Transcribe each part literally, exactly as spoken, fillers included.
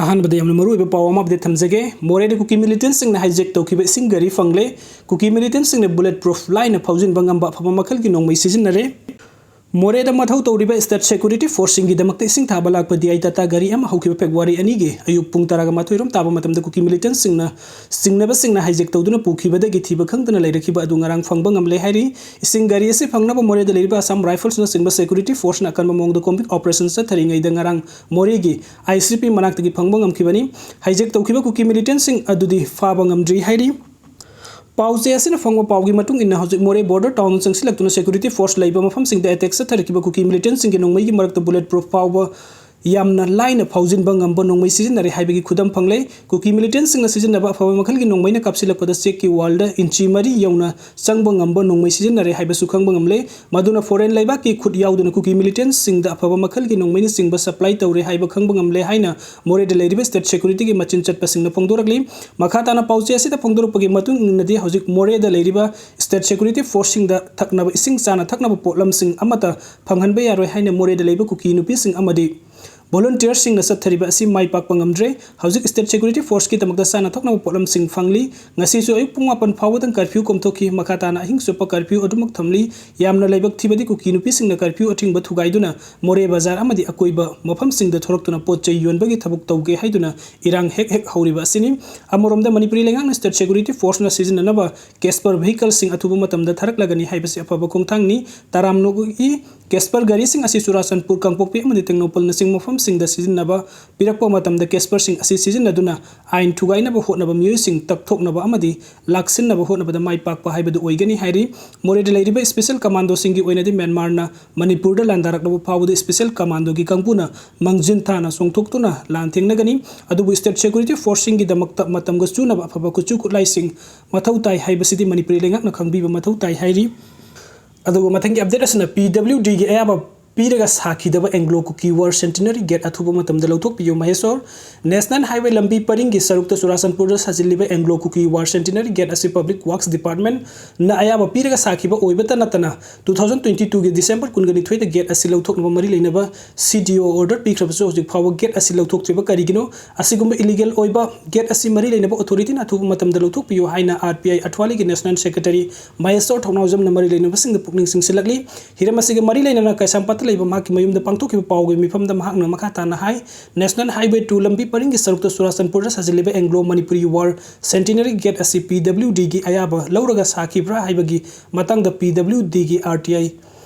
ꯑꯍꯥꯟꯕꯗ ꯌꯥꯝꯅ ꯃꯔꯨꯑꯣꯏꯕ ꯄꯥꯎ ꯑꯃ update ꯊꯝꯖꯒꯦ꯫ ꯃꯣꯔꯦꯗ ꯀꯨꯀꯤ militantꯁꯤꯡꯅ hijack ꯇꯧꯈꯤꯕ ꯏꯁꯤꯡ ꯒꯥꯔꯤ ꯐꯪꯂꯦ꯫ ꯀꯨꯀꯤ militantꯁꯤꯡꯅ bullet proof line ꯐꯥꯎꯖꯤꯟꯕ ꯉꯝꯕ ꯑꯐꯕ ꯃꯈꯜꯒꯤ ꯅꯣꯡꯃꯩ ꯁꯤꯖꯤꯟꯅꯔꯦ꯫ ꯃꯣꯔꯦꯗ ꯃꯊꯧ ꯇꯧꯔꯤꯕ state security forceꯁꯤꯡꯒꯤꯗꯃꯛꯇ ꯏꯁꯤꯡ ꯊꯥꯕ ꯂꯥꯛꯄ D I Tata ꯒꯥꯔꯤ ꯑꯃ ꯍꯧꯈꯤꯕ February ꯑꯅꯤꯒꯤ ꯑꯌꯨꯛ ꯄꯨꯡ ꯇꯔꯥꯒ ꯃꯥꯊꯣꯏ ꯔꯣꯝ ꯇꯥꯕ ꯃꯇꯝꯗ ꯀꯨꯀꯤ militantꯁꯤꯡꯅ ꯆꯤꯡꯅꯕꯁꯤꯡꯅ hijack ꯇꯧꯗꯨꯅ ꯄꯨꯈꯤꯕꯗꯒꯤ ꯊꯤꯕ ꯈꯪꯗꯅ ꯂꯩꯔꯛꯈꯤꯕ ꯑꯗꯨ ꯉꯔꯥꯡ ꯐꯪꯕ ꯉꯝꯂꯦ ꯍꯥꯏꯔꯤ꯫ ꯏꯁꯤꯡ ꯒꯥꯔꯤ ꯑꯁꯤ ꯐꯪꯅꯕ ꯃꯣꯔꯦꯗ ꯂꯩꯔꯤꯕ Assam Riflesꯅꯆꯤꯡꯕ security forceꯅ ꯑꯀꯟꯕ ꯃꯑꯣꯡꯗ combing operation ꯆꯠꯊꯔꯤꯉꯩꯗ ꯉꯔꯥꯡ ꯃꯣꯔꯦꯒꯤ I C P ꯃꯅꯥꯛꯇꯒꯤ ꯐꯪꯕ ꯉꯝꯈꯤꯕꯅꯤ꯫ Hijack ꯇꯧꯈꯤꯕ ꯀꯨꯀꯤ militantꯁꯤꯡ ꯑꯗꯨꯗꯤ ꯐꯥꯕ ꯉꯝꯗ꯭ꯔꯤ ꯍꯥꯏꯔꯤ꯫ ꯄꯥꯎꯆꯦ ꯑꯁꯤꯅ ꯐꯪꯕ ꯄꯥꯎꯒꯤ ꯃꯇꯨꯡ ꯏꯟꯅ, ꯍꯧꯖꯤꯛ ꯃꯣꯔꯦ border town ꯆꯪꯁꯤꯜꯂꯛꯇꯨꯅ security force ꯂꯩꯕ ꯃꯐꯝꯁꯤꯡꯗ attack ꯆꯠꯊꯔꯛꯈꯤꯕ ꯀꯨꯀꯤ militantꯁꯤꯡꯒꯤ ꯅꯣꯡꯃꯩꯒꯤ ꯃꯔꯛꯇ bullet proof ꯐꯥꯎꯕ ꯌꯥꯝꯅ ꯂꯥꯏꯅ ꯐꯥꯎꯖꯤꯟꯕ ꯉꯝꯕ ꯅꯣꯡꯃꯩ ꯁꯤꯖꯤꯟꯅꯔꯦ ꯍꯥꯏꯕꯒꯤ ꯈꯨꯗꯝ ꯐꯪꯂꯦ꯫ ꯀꯨꯀꯤ militantꯁꯤꯡꯅ ꯁꯤꯖꯤꯟꯅꯕ ꯑꯐꯕ ꯃꯈꯜꯒꯤ ꯅꯣꯡꯃꯩꯅ ꯀꯥꯞꯁꯤꯜꯂꯛꯄꯗ ꯆꯦꯛꯀꯤ wallꯗ ꯏꯟꯆꯤ ꯃꯔꯤ ꯌꯧꯅ ꯆꯪꯕ ꯉꯝꯕ ꯅꯣꯡꯃꯩ ꯁꯤꯖꯤꯟꯅꯔꯦ ꯍꯥꯏꯕꯁꯨ ꯈꯪꯕ ꯉꯝꯂꯦ꯫ ꯃꯗꯨꯅ foreign ꯂꯩꯕꯥꯛꯀꯤ ꯈꯨꯠ ꯌꯥꯎꯗꯅ ꯀꯨꯀꯤ militantꯁꯤꯡꯗ ꯑꯐꯕ ꯃꯈꯜꯒꯤ ꯅꯣꯡꯃꯩꯅꯆꯤꯡꯕ supply ꯇꯧꯔꯦ ꯍꯥꯏꯕ ꯈꯪꯕ ꯉꯝꯂꯦ ꯍꯥꯏꯅ ꯃꯣꯔꯦꯗ ꯂꯩꯔꯤꯕ state securityꯒꯤ ꯃꯆꯤꯟ ꯆꯠꯄꯁꯤꯡꯅ ꯐꯣꯡꯗꯣꯔꯛꯂꯤ꯫ ꯃꯈꯥ ꯇꯥꯅ ꯄꯥꯎꯆꯦ ꯑꯁꯤꯗ ꯐꯣꯡꯗꯣꯔꯛꯄꯒꯤ ꯃꯇꯨꯡ ꯏꯟꯅꯗꯤ, ꯍꯧꯖꯤꯛ ꯃꯣꯔꯦꯗ ꯂꯩꯔꯤꯕ state security forceꯁꯤꯡꯗ ꯊꯛꯅꯕ ꯏꯁꯤꯡ, ꯆꯥꯅ ꯊꯛꯅꯕ ꯄꯣꯠꯂꯝꯁꯤꯡ ꯑꯃꯠꯇ ꯐꯪꯍꯟꯕ ꯌꯥꯔꯣꯏ ꯍꯥꯏꯅ ꯃꯣꯔꯦꯗ ꯂꯩꯕ ꯀꯨꯀꯤ ꯅꯨꯄꯤꯁꯤꯡ ꯑꯃꯗꯤ volunteerꯁꯤꯡꯅ ꯆꯠꯊꯔꯤꯕ ꯑꯁꯤ ꯃꯥꯏ ꯄꯥꯛꯄ ꯉꯝꯗ꯭ꯔꯦ꯫ ꯍꯧꯖꯤꯛ state security forceꯀꯤꯗꯃꯛꯇ ꯆꯥꯅ ꯊꯛꯅꯕ ꯄꯣꯠꯂꯝꯁꯤꯡ ꯐꯪꯂꯤ꯫ ꯉꯁꯤꯁꯨ ꯑꯌꯨꯛ ꯄꯨꯡ ꯃꯥꯄꯟ ꯐꯥꯎꯕꯗꯪ curfew ꯀꯣꯝꯊꯣꯛꯈꯤ꯫ ꯃꯈꯥ ꯇꯥꯅ ꯑꯍꯤꯡ ꯆꯨꯞꯄ curfew ꯑꯗꯨꯃꯛ ꯊꯝꯂꯤ꯫ ꯌꯥꯝꯅ ꯂꯥꯏꯕꯛ ꯊꯤꯕꯗꯤ, ꯀꯨꯀꯤ ꯅꯨꯄꯤꯁꯤꯡꯅ curfew ꯑꯊꯤꯡꯕ ꯊꯨꯒꯥꯏꯗꯨꯅ ꯃꯣꯔꯦ ꯕꯖꯥꯔ ꯑꯃꯗꯤ ꯑꯀꯣꯏꯕ ꯃꯐꯝꯁꯤꯡꯗ ꯊꯣꯔꯛꯇꯨꯅ ꯄꯣꯠ ꯆꯩ ꯌꯣꯟꯕꯒꯤ ꯊꯕꯛ ꯇꯧꯒꯦ ꯍꯥꯏꯗꯨꯅ ꯏꯔꯥꯡ ꯍꯦꯛ ꯍꯦꯛ ꯍꯧꯔꯤꯕ ꯑꯁꯤꯅꯤ꯫ ꯑꯃꯔꯣꯝꯗ, ꯃꯅꯤꯄꯨꯔꯤ ꯂꯩꯉꯥꯛꯅ state security forceꯅ ꯁꯤꯖꯤꯟꯅꯅꯕ Casper vehicleꯁꯤꯡ ꯑꯊꯨꯕ ꯃꯇꯝꯗ ꯊꯥꯔꯛꯂꯒꯅꯤ ꯍꯥꯏꯕꯁꯤ ꯑꯐꯕ ꯈꯣꯡꯊꯥꯡꯅꯤ꯫ ꯇꯔꯥꯝꯅꯒꯤ Casper ꯒꯥꯔꯤꯁꯤꯡ ꯑꯁꯤ ꯆꯨꯔꯥꯆꯥꯟꯄꯨꯔ, ꯀꯥꯡꯄꯣꯛꯄꯤ ꯑꯃꯗꯤ ꯇꯦꯡꯅꯧꯄꯜꯅꯆꯤꯡꯕ ꯃꯐꯝꯁꯤꯡꯗ ꯁꯤꯖꯤꯟꯅꯕ ꯄꯤꯔꯛꯄ ꯃꯇꯝꯗ Casperꯁꯤꯡ ꯑꯁꯤ ꯁꯤꯖꯤꯟꯅꯗꯨꯅ ꯑꯥꯏꯟ ꯊꯨꯒꯥꯏꯅꯕ ꯍꯣꯠꯅꯕ ꯃꯤꯑꯣꯏꯁꯤꯡ ꯇꯛꯊꯣꯛꯅꯕ ꯑꯃꯗꯤ ꯂꯥꯛꯁꯤꯟꯅꯕ ꯍꯣꯠꯅꯕꯗ ꯃꯥꯏ ꯄꯥꯛꯄ ꯍꯥꯏꯕꯗꯨ ꯑꯣꯏꯒꯅꯤ ꯍꯥꯏꯔꯤ꯫ ꯃꯣꯔꯦꯗ ꯂꯩꯔꯤꯕ special commandoꯁꯤꯡꯒꯤ ꯑꯣꯏꯅꯗꯤ ꯃ꯭ꯌꯥꯟꯃꯥꯔꯅ ꯃꯅꯤꯄꯨꯔꯗ ꯂꯥꯟꯗꯥꯔꯛꯂꯕ ꯐꯥꯎꯕꯗ special commandoꯒꯤ ꯀꯥꯡꯕꯨꯅ ꯃꯥꯡꯖꯤꯟ ꯊꯥꯅ ꯆꯣꯡꯊꯣꯛꯇꯨꯅ ꯂꯥꯟ ꯊꯦꯡꯅꯒꯅꯤ꯫ ꯑꯗꯨꯕꯨ state security forceꯁꯤꯡꯒꯤꯗꯃꯛꯇ ꯃꯇꯝꯒ ꯆꯨꯅꯕ ꯑꯐꯕ ꯈꯨꯠꯁꯨ ꯈꯨꯠꯂꯥꯏꯁꯤꯡ ꯃꯊꯧ ꯇꯥꯏ ꯍꯥꯏꯕꯁꯤꯗꯤ ꯃꯅꯤꯄꯨꯔꯤ ꯂꯩꯉꯥꯛꯅ ꯈꯪꯕꯤꯕ ꯃꯊꯧ ꯇꯥꯏ ꯍꯥꯏꯔꯤ꯫ ꯑꯗꯨꯒ ꯃꯊꯪꯒꯤ update ꯑꯁꯤꯅ P W Dꯒꯤ ꯑꯌꯥꯕ ꯄꯤꯔꯒ ꯁꯥꯈꯤꯗꯕ Anglo Kuki War Centenary Gate ꯑꯊꯨꯕ ꯃꯇꯝꯗ ꯂꯧꯊꯣꯛꯄꯤꯌꯨ꯫ ꯃꯍꯦꯁꯣꯔ, National Highway ꯂꯝꯕꯤ ꯄꯔꯤꯡꯒꯤ ꯁꯔꯨꯛꯇ ꯆꯨꯔꯥꯆꯥꯟꯄꯨꯔꯗ ꯁꯥꯖꯤꯜꯂꯤꯕ Anglo Kuki War Centenary Gate ꯑꯁꯤ Public Works Department ꯅ ꯑꯌꯥꯕ ꯄꯤꯔꯒ ꯁꯥꯈꯤꯕ ꯑꯣꯏꯕꯇ ꯅꯠꯇꯅ, two thousand twenty two ꯒꯤ December ꯀꯨꯟꯒ ꯅꯤꯊꯣꯏꯗ gate ꯑꯁꯤ ꯂꯧꯊꯣꯛꯅꯕ ꯃꯔꯤ ꯂꯩꯅꯕ C D O order ꯄꯤꯈ꯭ꯔꯕꯁꯨ ꯍꯧꯖꯤꯛ ꯐꯥꯎꯕ gate ꯑꯁꯤ ꯂꯧꯊꯣꯛꯇ꯭ꯔꯤꯕ ꯀꯔꯤꯒꯤꯅꯣ? ꯑꯁꯤꯒꯨꯝꯕ illegal ꯑꯣꯏꯕ gate ꯑꯁꯤ ꯃꯔꯤ ꯂꯩꯅꯕ authority ꯅ ꯑꯊꯨꯕ ꯃꯇꯝꯗ ꯂꯧꯊꯣꯛꯄꯤꯌꯨ ꯍꯥꯏꯅ R P I ꯑꯊ꯭ꯋꯥꯂꯤꯒꯤ National Secretary ꯃꯍꯦꯁꯣꯔ ꯊꯧꯅꯥꯎꯖꯝꯅ ꯃꯔꯤ ꯂꯩꯅꯕꯁꯤꯡꯗ ꯄꯨꯛꯅꯤꯡ ꯆꯤꯡꯁꯤꯜꯂꯛꯂꯤ꯫ ꯍꯤꯔꯝ ꯑꯁꯤꯒ ꯃꯔꯤ ꯂꯩꯅꯅ ꯀꯩꯁꯥꯝꯄꯥꯠꯇ ꯂꯩꯕ ꯃꯍꯥꯛꯀꯤ ꯃꯌꯨꯝꯗ ꯄꯥꯡꯊꯣꯛꯈꯤꯕ ꯄꯥꯎꯒꯤ ꯃꯤꯐꯝꯗ ꯃꯍꯥꯛꯅ ꯃꯈꯥ ꯇꯥꯅ ꯍꯥꯏ, National Highway two ꯂꯝꯕꯤ ꯄꯔꯤꯡꯒꯤ ꯁꯔꯨꯛꯇ ꯆꯨꯔꯥꯆꯥꯟꯄꯨꯔꯗ ꯁꯥꯖꯤꯜꯂꯤꯕ Anglo Manipuri War Centenary Gate ꯑꯁꯤ P W D ꯒꯤ ꯑꯌꯥꯕ ꯂꯧꯔꯒ ꯁꯥꯈꯤꯕ꯭ꯔꯥ ꯍꯥꯏꯕꯒꯤ ꯃꯇꯥꯡꯗ P W D ꯒꯤ R T I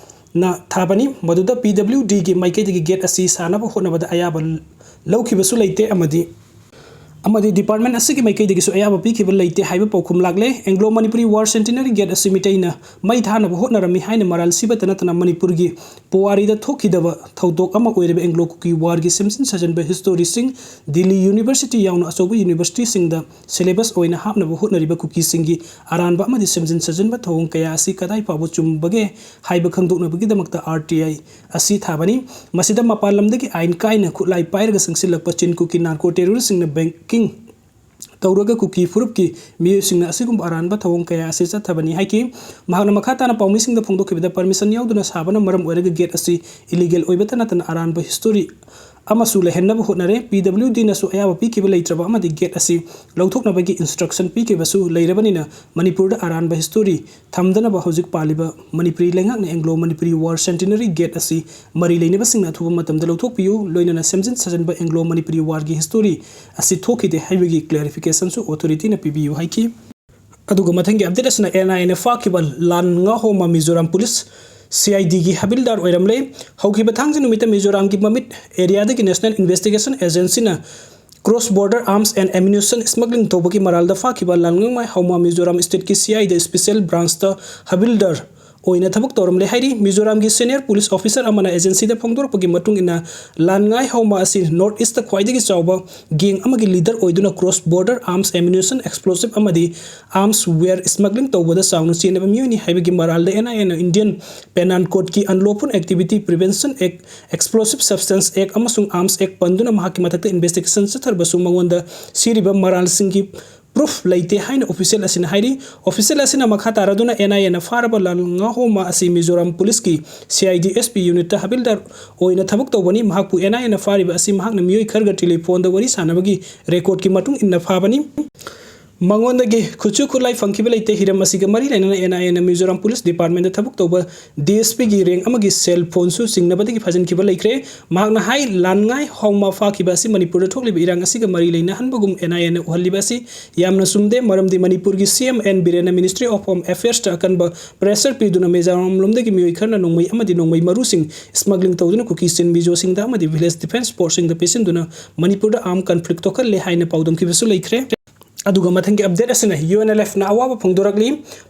ꯅ ꯊꯥꯕꯅꯤ꯫ ꯃꯗꯨꯗ P W D ꯒꯤ ꯃꯥꯏꯀꯩꯗꯒꯤ gate ꯑꯁꯤ ꯁꯥꯅꯕ ꯍꯣꯠꯅꯕꯗ ꯑꯌꯥꯕ ꯂꯧꯈꯤꯕꯁꯨ ꯂꯩꯇꯦ ꯑꯃꯗꯤ, ꯑꯃꯗꯤ department ꯑꯁꯤꯒꯤ ꯃꯥꯏꯀꯩꯗꯒꯤꯁꯨ ꯑꯌꯥꯕ ꯄꯤꯈꯤꯕ ꯂꯩꯇꯦ ꯍꯥꯏꯕ ꯄꯥꯎꯈꯨꯝ ꯂꯥꯛꯂꯦ꯫ Anglo Manipuri War Centenary Gate ꯑꯁꯤ ꯃꯤꯇꯩꯅ ꯃꯩ ꯊꯥꯅꯕ ꯍꯣꯠꯅꯔꯝꯃꯤ ꯍꯥꯏꯅ ꯃꯔꯥꯜ ꯁꯤꯕꯇ ꯅꯠꯇꯅ ꯃꯅꯤꯄꯨꯔꯒꯤ ꯄꯨꯋꯥꯔꯤꯗ ꯊꯣꯛꯈꯤꯗꯕ ꯊꯧꯗꯣꯛ ꯑꯃ ꯑꯣꯏꯔꯤꯕ Anglo Kuki War ꯒꯤ ꯁꯦꯝꯖꯤꯟ ꯁꯥꯖꯤꯟꯕ history ꯁꯤꯡ, Delhi University ꯌꯥꯎꯅ ꯑꯆꯧꯕ university ꯁꯤꯡꯗ syllabus ꯑꯣꯏꯅ ꯍꯥꯞꯅꯕ ꯍꯣꯠꯅꯔꯤꯕ ꯀꯨꯀꯤꯁꯤꯡꯒꯤ ꯑꯔꯥꯟꯕ ꯑꯃꯗꯤ ꯁꯦꯝꯖꯤꯟ ꯁꯥꯖꯤꯟꯕ ꯊꯧꯑꯣꯡ ꯀꯌꯥ ꯑꯁꯤ ꯀꯗꯥꯏ ꯐꯥꯎꯕ ꯆꯨꯝꯕꯒꯦ ꯍꯥꯏꯕ ꯈꯪꯗꯣꯛꯅꯕꯒꯤꯗꯃꯛꯇ R T I ꯑꯁꯤ ꯊꯥꯕꯅꯤ꯫ ꯃꯁꯤꯗ ꯃꯄꯥꯟ ꯂꯝꯗꯒꯤ ꯑꯥꯏꯟ ꯀꯥꯏꯅ ꯈꯨꯠꯂꯥꯏ ꯄꯥꯏꯔꯒ ꯆꯪꯁꯤꯜꯂꯛꯄ ꯆꯤꯟ ꯀꯨꯀꯤ narco terrorist ꯁꯤꯡꯅ banking ꯇꯧꯔꯒ ꯀꯨꯀꯤ ꯐꯨꯔꯨꯞꯀꯤ ꯃꯤꯑꯣꯏꯁꯤꯡꯅ ꯑꯁꯤꯒꯨꯝꯕ ꯑꯔꯥꯟꯕ ꯊꯧꯑꯣꯡ ꯀꯌꯥ ꯑꯁꯤ ꯆꯠꯊꯕꯅꯤ ꯍꯥꯏꯈꯤ꯫ ꯃꯍꯥꯛꯅ ꯃꯈꯥ ꯇꯥꯅ ꯄꯥꯎꯃꯤꯁꯤꯡꯗ ꯐꯣꯡꯗꯣꯛꯈꯤꯕꯗ, permission ꯌꯥꯎꯗꯅ ꯁꯥꯕꯅ ꯃꯔꯝ ꯑꯣꯏꯔꯒ gate ꯑꯁꯤ illegal ꯑꯣꯏꯕꯇ ꯅꯠꯇꯅ ꯑꯔꯥꯟꯕ history ꯑꯃꯁꯨ ꯂꯩꯍꯟꯅꯕ ꯍꯣꯠꯅꯔꯦ꯫ P W D ꯅꯁꯨ ꯑꯌꯥꯕ ꯄꯤꯈꯤꯕ ꯂꯩꯇ꯭ꯔꯕ ꯑꯃꯗꯤ gate ꯑꯁꯤ ꯂꯧꯊꯣꯛꯅꯕꯒꯤ instruction ꯄꯤꯈꯤꯕꯁꯨ ꯂꯩꯔꯕꯅꯤꯅ, ꯃꯅꯤꯄꯨꯔꯗ ꯑꯔꯥꯟꯕ history ꯊꯝꯗꯅꯕ ꯍꯧꯖꯤꯛ ꯄꯥꯜꯂꯤꯕ ꯃꯅꯤꯄꯨꯔꯤ ꯂꯩꯉꯥꯛꯅ Anglo Manipuri War Centenary Gate ꯑꯁꯤ ꯃꯔꯤ ꯂꯩꯅꯕꯁꯤꯡꯅ ꯑꯊꯨꯕ ꯃꯇꯝꯗ ꯂꯧꯊꯣꯛꯄꯤꯌꯨ, ꯂꯣꯏꯅꯅ ꯁꯦꯝꯖꯤꯟ ꯁꯥꯖꯤꯟꯕ Anglo Manipuri War ꯒꯤ history ꯑꯁꯤ ꯊꯣꯛꯈꯤꯗꯦ ꯍꯥꯏꯕꯒꯤ clarification ꯁꯨ authority ꯅ ꯄꯤꯕꯤꯌꯨ ꯍꯥꯏꯈꯤ꯫ ꯑꯗꯨꯒ ꯃꯊꯪꯒꯤ update ꯑꯁꯤꯅ N I A ꯅ ꯐꯥꯈꯤꯕ ꯂꯥꯟ ꯉꯥꯍꯣꯃ Mizoram police C I D ꯒꯤ ꯍꯕꯤꯜꯗꯥꯔ ꯑꯣꯏꯔꯝꯂꯦ꯫ ꯍꯧꯈꯤꯕ ꯊꯥꯡꯖ ꯅꯨꯃꯤꯠꯇ ꯃꯤꯖꯣꯔꯥꯝꯒꯤ ꯃꯃꯤꯠ area ꯗꯒꯤ National Investigation Agency ꯅ cross border arms and ammunition smuggling ꯇꯧꯕꯒꯤ ꯃꯔꯥꯜꯗ ꯐꯥꯈꯤꯕ ꯂꯥꯟꯉꯥꯡꯃꯥꯏ ꯍꯧꯃꯥ ꯃꯤꯖꯣꯔꯥꯝ state ꯀꯤ C I D special branch ꯇ ꯍꯕꯤꯜꯗꯥꯔ ꯑꯣꯏꯅ ꯊꯕꯛ ꯇꯧꯔꯝꯂꯦ ꯍꯥꯏꯔꯤ꯫ ꯃꯤꯖꯣꯔꯥꯝꯒꯤ senior police officer ꯑꯃꯅ agencyꯗ ꯐꯣꯡꯗꯣꯔꯛꯄꯒꯤ ꯃꯇꯨꯡ ꯏꯟꯅ, ꯂꯥꯟꯉꯥꯏ ꯍꯥꯎꯃ ꯑꯁꯤ North Eastꯇ ꯈ꯭ꯋꯥꯏꯗꯒꯤ ꯆꯥꯎꯕ gang ꯑꯃꯒꯤ leader ꯑꯣꯏꯗꯨꯅ cross border arms, ammunition, explosive ꯑꯃꯗꯤ arms ware smuggling ꯇꯧꯕꯗ ꯆꯥꯎꯅ ꯆꯦꯟꯅꯕ ꯃꯤꯑꯣꯏꯅꯤ ꯍꯥꯏꯕꯒꯤ ꯃꯔꯥꯜꯗ NIAꯅ Indian Penal Codeꯀꯤ Unlawful Activity Prevention Act, Explosive Substance Act ꯑꯃꯁꯨꯡ Arms Act ꯄꯟꯗꯨꯅ ꯃꯍꯥꯛꯀꯤ ꯃꯊꯛꯇ investigation ꯆꯠꯊꯔꯕꯁꯨ ꯃꯉꯣꯟꯗ ꯁꯤꯔꯤꯕ ꯃꯔꯥꯜꯁꯤꯡꯒꯤ proof ꯂꯩꯇꯦ ꯍꯥꯏꯅ official ꯑꯁꯤꯅ ꯍꯥꯏꯔꯤ꯫ Official ꯑꯁꯤꯅ ꯃꯈꯥ ꯇꯥꯔꯗꯨꯅ NIAꯅ ꯐꯥꯔꯕ ꯂꯥꯟꯉꯥꯍꯣꯃ ꯑꯁꯤ ꯃꯤꯖꯣꯔꯥꯝ policeꯀꯤ CID SP unitꯇ ꯍꯕꯤꯜꯗꯥꯔ ꯑꯣꯏꯅ ꯊꯕꯛ ꯇꯧꯕꯅꯤ꯫ ꯃꯍꯥꯛꯄꯨ NIAꯅ ꯐꯥꯔꯤꯕ ꯑꯁꯤ ꯃꯍꯥꯛꯅ ꯃꯤꯑꯣꯏ ꯈꯔꯒ telephoneꯗ ꯋꯥꯔꯤ ꯁꯥꯟꯅꯕꯒꯤ recordꯀꯤ ꯃꯇꯨꯡ ꯏꯟꯅ ꯐꯥꯕꯅꯤ꯫ ꯃꯉꯣꯟꯗꯒꯤ ꯈꯨꯠꯁꯨ ꯈꯨꯠꯂꯥꯏ ꯐꯪꯈꯤꯕ ꯂꯩꯇꯦ꯫ ꯍꯤꯔꯝ ꯑꯁꯤꯒ ꯃꯔꯤ ꯂꯩꯅꯅ NIAꯅ ꯃꯤꯖꯣꯔꯥꯝ police departmentꯇ ꯊꯕꯛ ꯇꯧꯕ DSPꯒꯤ rank ꯑꯃꯒꯤ cell phoneꯁꯨ ꯆꯤꯡꯅꯕꯗꯒꯤ ꯐꯥꯖꯤꯟꯈꯤꯕ ꯂꯩꯈ꯭ꯔꯦ꯫ ꯃꯍꯥꯛꯅ ꯍꯥꯏ, ꯂꯥꯟꯉꯥꯏ ꯍꯥꯎꯃ ꯐꯥꯈꯤꯕ ꯑꯁꯤ ꯃꯅꯤꯄꯨꯔꯗ ꯊꯣꯛꯂꯤꯕ ꯏꯔꯥꯡ ꯑꯁꯤꯒ ꯃꯔꯤ ꯂꯩꯅꯍꯟꯕꯒꯨꯝ NIAꯅ ꯎꯍꯜꯂꯤꯕ ꯑꯁꯤ ꯌꯥꯝꯅ ꯆꯨꯝꯗꯦ, ꯃꯔꯝꯗꯤ ꯃꯅꯤꯄꯨꯔꯒꯤ CM N ꯕꯤꯔꯦꯟꯅ Ministry of Home Affairsꯇ ꯑꯀꯟꯕ pressure ꯄꯤꯗꯨꯅ ꯃꯤꯖꯣꯔꯥꯝ ꯂꯣꯝꯗꯒꯤ ꯃꯤꯑꯣꯏ ꯈꯔꯅ ꯅꯣꯡꯃꯩ ꯑꯃꯗꯤ ꯅꯣꯡꯃꯩ ꯃꯔꯨꯁꯤꯡ smuggling ꯇꯧꯗꯨꯅ ꯀꯨꯀꯤ ꯆꯤꯟ ꯃꯤꯖꯣꯁꯤꯡꯗ ꯑꯃꯗꯤ village defence forceꯁꯤꯡꯗ ꯄꯤꯁꯤꯟꯗꯨꯅ ꯃꯅꯤꯄꯨꯔꯗ armed conflict ꯊꯣꯛꯍꯜꯂꯦ ꯍꯥꯏꯅ ꯄꯥꯎꯗꯝꯈꯤꯕꯁꯨ ꯂꯩꯈ꯭ꯔꯦ꯫ ꯑꯗꯨꯒ ꯃꯊꯪꯒꯤ update ꯑꯁꯤꯅ UNLFꯅ ꯑꯋꯥꯕ ꯐꯣꯡꯗꯣꯔꯛꯂꯤ꯫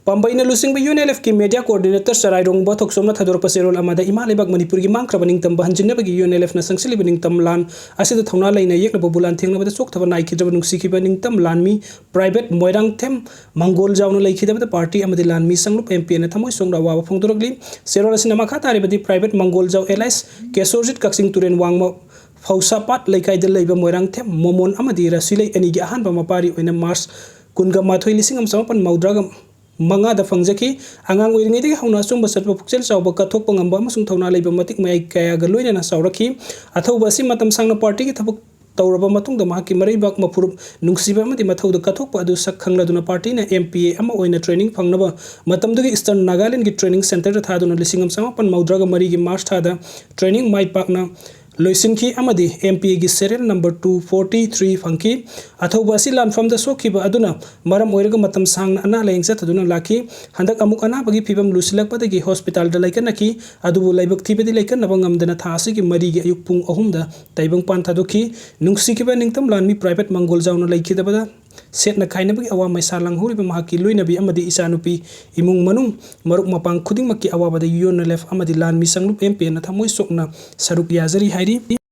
ꯄꯥꯝꯕꯩꯅ ꯂꯨꯆꯤꯡꯕ UNLFꯀꯤ media coordinator ꯆꯔꯥꯏꯔꯣꯡꯕ ꯊꯣꯛꯆꯣꯝꯅ ꯊꯥꯗꯣꯔꯛꯄ ꯆꯦꯔꯣꯜ ꯑꯃꯗ ꯏꯃꯥ ꯂꯩꯕꯥꯛ ꯃꯅꯤꯄꯨꯔꯒꯤ ꯃꯥꯡꯈ꯭ꯔꯕ ꯅꯤꯡꯇꯝꯕ ꯍꯟꯖꯤꯟꯅꯕꯒꯤ UNLFꯅ ꯆꯪꯁꯤꯜꯂꯤꯕ ꯅꯤꯡꯇꯝ ꯂꯥꯟ ꯑꯁꯤꯗ ꯊꯧꯅꯥ ꯂꯩꯅ ꯌꯦꯛꯅꯕꯕꯨ ꯂꯥꯟꯊꯦꯡꯅꯕꯗ ꯆꯣꯛꯊꯕ ꯅꯥꯏꯈꯤꯗ꯭ꯔꯕ ꯅꯨꯡꯁꯤꯈꯤꯕ ꯅꯤꯡꯇꯝ ꯂꯥꯟꯃꯤ private ꯃꯣꯏꯔꯥꯡꯊꯦꯝ ꯃꯪꯒꯣꯜꯖꯥꯎꯅ ꯂꯩꯈꯤꯗꯕꯗ party ꯑꯃꯗꯤ ꯂꯥꯟꯃꯤ ꯁꯪꯂꯨꯞ MPAꯅ ꯊꯃꯣꯏ ꯁꯣꯛꯅ ꯑꯋꯥꯕ ꯐꯣꯡꯗꯣꯔꯛꯂꯤ꯫ ꯆꯦꯔꯣꯜ ꯑꯁꯤꯅ ꯃꯈꯥ ꯇꯥꯔꯤꯕꯗꯤ private ꯃꯪꯒꯣꯜꯖꯥꯎ alias ꯀꯦꯁꯣꯔꯖꯤꯠ ꯀꯛꯆꯤꯡ ꯇꯨꯔꯦꯜ ꯋꯥꯡꯃ ꯐꯧꯁꯥꯄꯥꯠ ꯂꯩꯀꯥꯏꯗ ꯂꯩꯕ ꯃꯣꯏꯔꯥꯡꯊꯦꯝ ꯃꯣꯃꯣꯟ ꯑꯃꯗꯤ ꯔꯁꯤꯂꯩ ꯑꯅꯤꯒꯤ ꯑꯍꯥꯟꯕ ꯃꯄꯥꯔꯤ ꯑꯣꯏꯅ March ꯀꯨꯟꯒ ꯃꯥꯊꯣꯏ, ꯂꯤꯁꯤꯡ ꯑꯃ ꯆꯃꯥꯄꯟ ꯃꯧꯗ꯭ꯔꯥꯒ ꯃꯉꯥꯗ ꯐꯪꯖꯈꯤ꯫ ꯑꯉꯥꯡ ꯑꯣꯏꯔꯤꯉꯩꯗꯒꯤ ꯍꯧꯅ ꯑꯆꯨꯝꯕ ꯆꯠꯄ, ꯄꯨꯛꯆꯦꯜ ꯆꯥꯎꯕ, ꯀꯠꯊꯣꯛꯄ ꯉꯝꯕ ꯑꯃꯁꯨꯡ ꯊꯧꯅꯥ ꯂꯩꯕ ꯃꯇꯤꯛ ꯃꯌꯥꯏ ꯀꯌꯥꯒ ꯂꯣꯏꯅꯅ ꯆꯥꯎꯔꯛꯈꯤ꯫ ꯑꯊꯧꯕ ꯑꯁꯤ ꯃꯇꯝ ꯁꯥꯡꯅ partyꯒꯤ ꯊꯕꯛ ꯇꯧꯔꯕ ꯃꯇꯨꯡꯗ ꯃꯍꯥꯛꯀꯤ ꯃꯔꯩꯕꯥꯛ, ꯃꯄꯨꯔꯨꯞ, ꯅꯨꯡꯁꯤꯕ ꯑꯃꯗꯤ ꯃꯊꯧꯗ ꯀꯠꯊꯣꯛꯄ ꯑꯗꯨ ꯁꯛ ꯈꯪꯂꯗꯨꯅ partyꯅ MPA ꯑꯃ ꯑꯣꯏꯅ training ꯐꯪꯅꯕ ꯃꯇꯝꯗꯨꯒꯤ Eastern Nagalandꯒꯤ training centreꯗ ꯊꯥꯗꯨꯅ ꯂꯤꯁꯤꯡ ꯑꯃ ꯆꯃꯥꯄꯟ ꯃꯧꯗ꯭ꯔꯥꯒ ꯃꯔꯤꯒꯤ March ꯊꯥꯗ training ꯃꯥꯏ ꯄꯥꯛꯅ ꯂꯣꯏꯁꯤꯟꯈꯤ ꯑꯃꯗꯤ MPAꯒꯤ serial number two forty three ꯐꯪꯈꯤ꯫ ꯑꯊꯧꯕ ꯑꯁꯤ ꯂꯥꯟꯐꯝꯗ ꯁꯣꯛꯈꯤꯕ ꯑꯗꯨꯅ ꯃꯔꯝ ꯑꯣꯏꯔꯒ ꯃꯇꯝ ꯁꯥꯡꯅ ꯑꯅꯥ ꯂꯥꯌꯦꯡ ꯆꯠꯊꯗꯨꯅ ꯂꯥꯛꯈꯤ꯫ ꯍꯟꯗꯛ ꯑꯃꯨꯛ ꯑꯅꯥꯕꯒꯤ ꯐꯤꯕꯝ ꯂꯨꯁꯤꯜꯂꯛꯄꯗꯒꯤ hospitalꯗ ꯂꯩꯀꯠꯅꯈꯤ꯫ ꯑꯗꯨꯕꯨ ꯂꯥꯏꯕꯛ ꯊꯤꯕꯗꯤ ꯂꯩꯀꯠꯅꯕ ꯉꯝꯗꯅ ꯊꯥ ꯑꯁꯤꯒꯤ ꯃꯔꯤꯒꯤ ꯑꯌꯨꯛ ꯄꯨꯡ ꯑꯍꯨꯝꯗ ꯇꯥꯏꯕꯪꯄꯥꯟ ꯊꯥꯗꯣꯛꯈꯤ꯫ ꯅꯨꯡꯁꯤꯈꯤꯕ ꯅꯤꯡꯇꯝ ꯂꯥꯟꯃꯤ private ꯃꯪꯒꯣꯜꯖꯥꯎꯅ ꯂꯩꯈꯤꯗꯕꯗ ꯁꯦꯠꯅ ꯈꯥꯏꯅꯕꯒꯤ ꯑꯋꯥ ꯃꯩꯁꯥ ꯂꯥꯡꯍꯧꯔꯤꯕ ꯃꯍꯥꯛꯀꯤ ꯂꯣꯏꯅꯕꯤ ꯑꯃꯗꯤ ꯏꯆꯥꯅꯨꯄꯤ, ꯏꯃꯨꯡ ꯃꯅꯨꯡ, ꯃꯔꯨꯞ ꯃꯄꯥꯡ ꯈꯨꯗꯤꯡꯃꯛꯀꯤ ꯑꯋꯥꯕꯗ UNLF ꯑꯃꯗꯤ ꯂꯥꯟꯃꯤ ꯁꯪꯂꯨꯞ ꯑꯦꯝ ꯄꯤ ꯑꯦꯟꯅ ꯊꯃꯣꯏ ꯁꯣꯛꯅ ꯁꯔꯨꯛ ꯌꯥꯖꯔꯤ ꯍꯥꯏꯔꯤ꯫